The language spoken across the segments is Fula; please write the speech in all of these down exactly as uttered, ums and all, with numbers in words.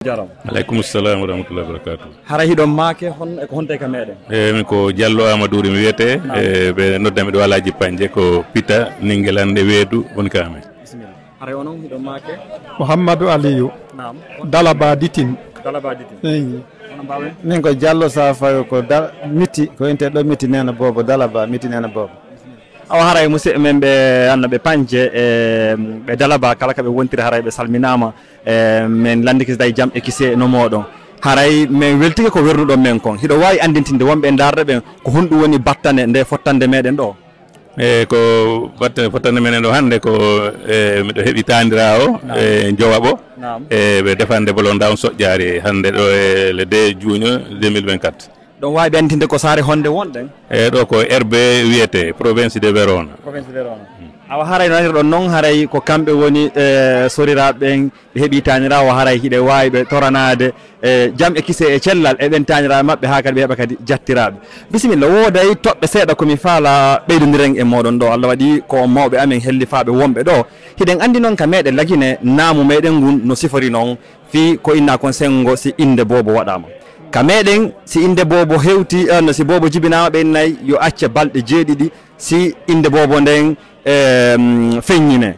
Jaram. Aleykum salam wa rahmatullahi wa barakatuh. Hara hiɗon maake hon e ko honte ka meɗen? E min ko Diallo Amadou mi wiyete. Naam. E ɓe nodda mi ɗo Alaaji Panje ko Pita Ningelande Weedu woni ka amen. Bisimilla. Haray onon hiɗon maake? Mouhamadou Aliou. Naam. Dalaba Ditin. Dalaba Ditin. Eyi. Onon mbawen? Min ko Diallo Safayo ko da Miti ko inte ɗo Miti Nena Bobo Dalaba Miti Nena Bobo. Awa haray musidɓe men ɓe anna ɓe Panje e ɓe Dalaba kala ka ɓe wontiri haray ɓe salminaama. E, min lanndike si tawi jam e kise no mooɗon. Haray min weltike ko wernuɗon men kon. Hiɗo waawi anndintinde wonɓe e ndaarde ɓen ko honɗum woni battane nde fottande meɗen ɗo? E, ko battane fottande meɗen ɗo hannde ko, e, miɗo heɓi taandiraawo, naam, e Jowaɓo. Naam. E, ɓe defande bolonda on soƴƴaari hannde ɗo e le deux juin deux mille vingt-quatre. Ɗon waawi ɓe annditinde ko saare honde wonɗen? E, ɗo ko R B wiyete, province de Verona. Province de Verona. Awa haray no nanirɗon noon, haray ko kamɓe woni, e, soriraaɓe ɓen, ɓe heɓi taaniraawo, haray hiɗe waawi ɓe toranaade, e, jam e kise e cellal e ɓen taaniraaɓe maɓɓe, haa kadi ɓe heɓa kadi jattiraaɓe. Bisimilla, wooday toɓɓe seeɗa ko mi faala ɓeydondiren e mooɗon ɗo. Allah waɗi ko on mawɓe amen hellifaaɓe wonɓe ɗo. Hiɗen anndi noon ka meɗen Lagine, naamu meɗen ngun no sifori noon. Fii ko innaa kon senngo si innde boobo waɗaama. Ka meɗen, si innde boobo hewti, eh, no si boobo jibinaama, ɓe innay yo acce balɗe jeeɗiɗi si innde boobo nden, em, feññine.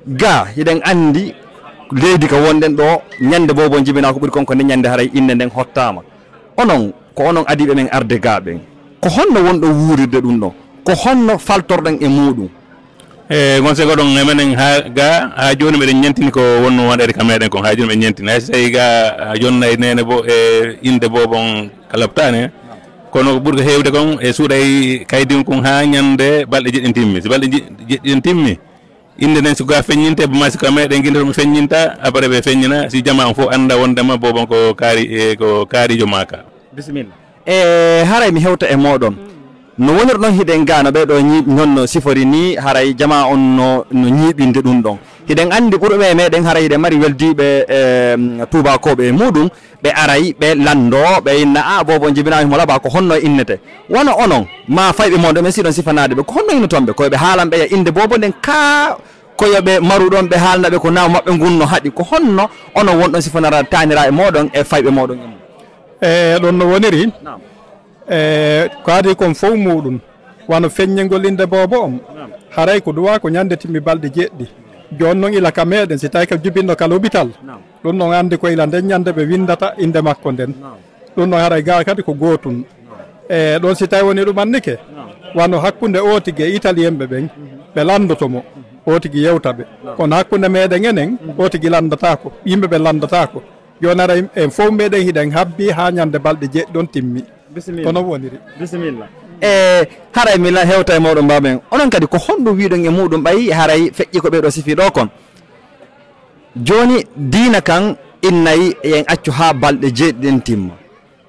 Gaa, hiɗen anndi leydi ka wonɗen ɗo, ñannde boobo on jibinaa ko ɓuri kon ko nde ñannde haray innde nden hottaama. Onon, ko onon adiiɓe men arde gaa ɓen. Ko honno wonɗon wuurirde ɗum ɗon? Ko honno faltorɗon e muuɗum? E, ngon sego ɗon e menen haa ga, haa jooni meɗen ñentini ko wonno waɗeede ka meɗen kon. Haa jooni meɗen ñentini. Hay so tawi ga, a jonnay nene bo, e, innde boobon ka labtaane. Kono ko ɓuri ko heewde kon, e, suuɗay kaydin kun haa ñande balɗe jeɗɗi timmi. Si balɗe je-, jeɗɗi timmi, innde nden si ko ga feññinte, ma si ko meɗen ginde ɗum feññinta, après ɓe feññina, si jamaa on fof annda wondema boobon ko kaari, e, ko kaarijo maaka. Bisimilla. E haray mi hewta e mooɗon. No wonir ɗon hiɗen gaa no ɓee ɗoo ñiiɓi non no sifori nii, haray jamaa on no, no ñiiɓinde ɗum ɗon. Hiɗen anndi ɓurɓe e meɗen haray hiɗen mari weldiiɓe, em, tuubaakooɓe e muuɗum, ɓe aray, ɓe lanndoo, ɓe inna, "A, boobo on jibinaama himo labaa, ko honno innete?" Wano onon, maa fayɓe mooɗon ɓen, si ɗon sifanaade ɓe, ko honno innoton ɓe? Ko yo ɓe haalan ɓe ya innde boobo nden kaa ko yo ɓe maru ɗon, ɓe haalna ɓe ko naamu maɓɓe ngun no haɗi. Ko honno onon wonɗon sifanara taaniraaɓe mooɗon e fayɓe mooɗon e mum? E ɗon no woniri. Naam. E ko adii kon fow muuɗum, wano feññingol innde boobo on. Naam. Haray ko duwaa ko ñande timmi balɗe jeɗɗi. Jooni non ila ka meɗen, si tawi ka jibinno ka lobital. Naam. Ɗum non anndi ko ila nden ñande ɓe winndata innde makko nden. Naam. Ɗum non haray gaa kadi ko gootun. Naam. E ɗon si tawi woni ɗum annike, naam, wano hakkunde oo tigi e Italiyenɓe ɓen, mhm, ɓe lanndoto mo, mhm, oo tigi yewta ɓe. Naam. Kono hakkunde meɗen enen, mhm, oo tigi lanndataako, yimɓe ɓe lanndataako. Jooni haray en fow meɗen hiɗen habbi haa ñande balɗe jeɗɗi ɗon timmi. Bisimilla. Kono woniri. Bisimilla. E haray mi la-, hewta e mooɗon mbaamen. Onon kadi ko honɗum wiiɗon e muuɗum ɓay haray feƴƴi ko ɓee ɗoo sifi ɗoo kon? Jooni diina kan innay en accu haa balɗe jeeɗiɗi ɗen timma.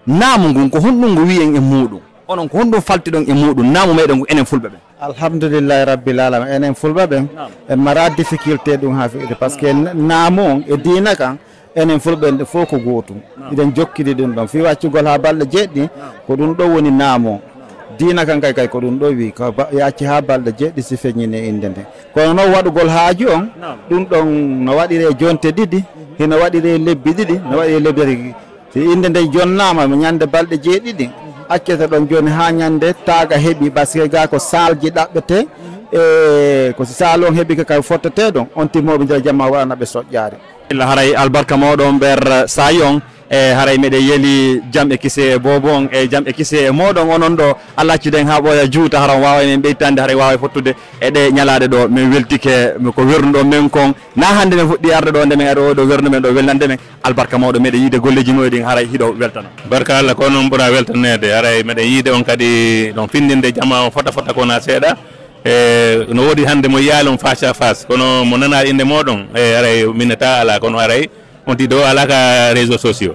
Naamu ngun ko honɗum ngu wi'i en e muuɗum? Onon ko honɗum faltiɗon e muuɗum naamu meɗen ngu enen fulɓe ɓen? Alhamdulillahi Rabbil Alamin. Enen Fulɓe ɓen, naam, en mara difficulté ɗum haa feƴƴi. Par ce que, naam, n-, naamu on e diina kan, enen Fulɓe en fof ko gootum. Naam. Hiɗen jokkidi ɗum ɗon. Fii accugol haa balɗe jeeɗiɗi, naam, ko ɗum ɗo woni naamu on. Naam. Diina kan kay, kay ko ɗum ɗo wi'i, ko ba-, yacci haa balɗe jeeɗiɗi si feññini innde nden. Kono noon waɗugol haaju on, naam, ɗum ɗon no waɗiree jonte ɗiɗi, mhm, hino waɗiree lebbi ɗiɗi, no waɗiree lebbi tati. Si innde nden jonnaama mo ñande balɗe jeeɗiɗi, accete ɗon jooni haa ñande taaga heɓi, parce que gaa ko saalji ɗaɓɓete, e ko si saal on heɓi ka, ka fottetee ɗon, on timmooɓe nder jamaa waɗana ɓe soƴƴaare. Illa haray albarka mooɗon ɓer saayi on, e haray meɗen yeli jam e kise e boobo on, e jam e kise e mooɗon onon ɗo, Allah acciden haa ɓooya juuta, hara on waaway men ɓeytande, haray waaway fottude e ɗe ñalaaɗe ɗo. Min weltike, ko wernuɗon men kon, na hannde men fuɗɗi arde ɗo, nde men ari o ɗo wernu men ɗo welnande men. Albarka mawɗo, meɗen yiide golleeji no e ɗin, haray hiɗo weltana. Barka Allah, ko noon ɓura weltaneede, haray meɗen yiide on kadi ɗon findinde jamaa on fota fota ko na seeɗa. E, no woodi hannde mo yiyaali on face à face, kono mo nana innde mooɗon, e, haray minnata alaa, kono haray on tigi ɗo alaa ka réseaux sociaux.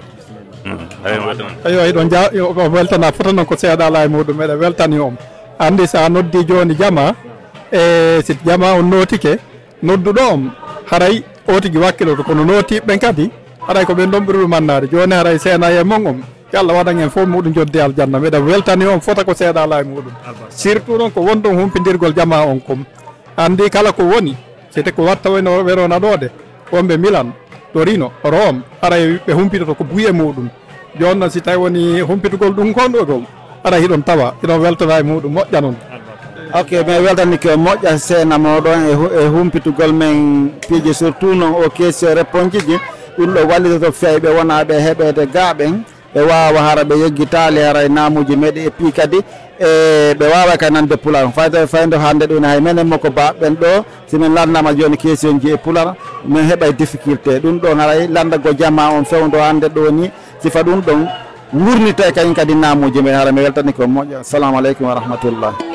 Mm, haray on weltana. Eywa, hiɗon ja-, yo, o weltana fota noon ko seeɗa alaa e muɗum, meɗen weltani on. Anndi so a noddi jooni jamaa, e, si jamaa on nootike, nodduɗo on, haray o tigi wakkiloto, kono nootiiɓe ɓen kadi, haray ko ɓen ɗon ɓuri ɗum annaade. Jooni haray seenaye mon on, yo Allah waɗan en fof muɗum joddi aljanna. Miɗa weltani on fota ko seeɗa alaa e muɗum. Surtout noon ko wonɗon humpindirgol jamaa on kon. Anndi kala ko woni, c'était ko watta wayno Verona ɗo de, wonɓe Milan. Torino, Rome, aray ɓe humpitoto ko buy e muɗum. Jooni noon, si tawi woni humpitugol ɗum konɗogol, aray hiɗon tawa, hiɗon weltana e muɗum, moƴƴa noon. Ok, mi weltani ko moƴƴa seena mooɗon e hu-, e humpitugol men piiji, surtout noon o question réponse ji. Ɗum ɗo wallitoto feyɓe wonaaɓe heɓeede gaaɓen. Ɓe waawa hara ɓe yeggitaali haray naamuuji meɗe e pii kadi. E ɓe waawa kay nande pular. Fayde, fayde hannde ɗum hay menen mo ko ba ɓen ɗo, si min lanndama jooni question ji e pular, min heɓay difficulté. Ɗum ɗon haray lanndagol jamaa on fewndo hannde ɗo ni, sifa ɗum ɗon wurnitay kañum kadi naamuuji men. Hara mi weltani ko moƴƴa. Assalamu aleykum wa rahmatullah.